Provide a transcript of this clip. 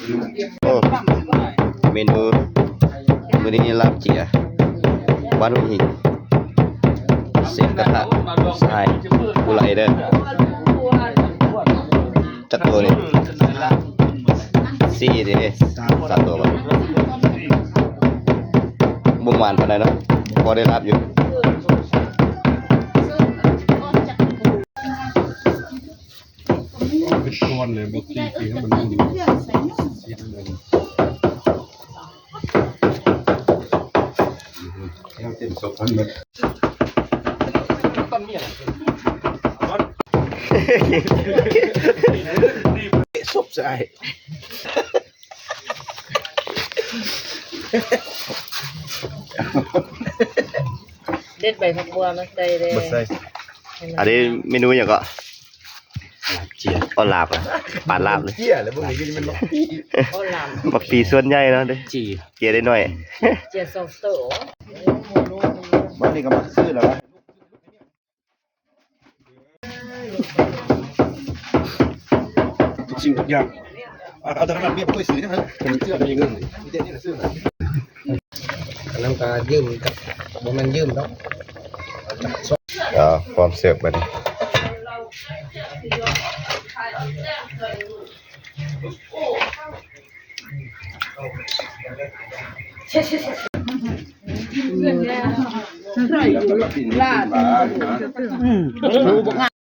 ໂອ້ ເມນູມື້ນີ້ລາບເຈຍ ບ້ານຫົວຫີນ ເຊັນກະທະສະຫາຍອຸໄລເດີ ຈັກໂຕນີ້ ສີ່ເດ້ ສາມໂຕບໍ່ ບໍ່ໝານປານໃດເນາະ ພໍໄດ້ລາບຢູ່. ເປັນກ້ອນເລີຍ ບໍ່ຕີຕີໃຫ້ມັນໝຸ່ນ ເຕັມສົບຫັ້ນເບິດ ສົບໃສ່ ເດັດໃບຜັກບົວມາໃສ່ເດ້ ບໍ່ໃສ່ ອັນນີ້ເມນູຫຍັງເກາະ? ເຈຍ ອໍ ລາບ ປານລາບເລີຍ ເຈຍແລ້ວບໍ່ມີ ມັນບັກປີ ອໍ ລາບ ບັກປີສ່ວນໃຫຍ່ເນາະ ເຈຍ ເຈຍໄດ້ໜ້ອຍ ເຈຍສອງໂຕ ບັດນີ້ກໍມັກຊື້ແລ້ວວະ. ທຸກສິ່ງທຸກຢ່າງ ເອົາ ເອົາແຕ່ຂະໜາດເມຍບໍ່ເຄີຍຊື້ຫຍັງເລີຍ ເປັນເສື້ອກໍມີເງິນ ມີແຕ່ນີ້ແຫຼະຊື້ ອັນນັ້ນກໍຢືມກັບ ບໍ່ແມ່ນຢືມດອກ ເອົາ ພ້ອມເສີບບັດນີ້. ລາດ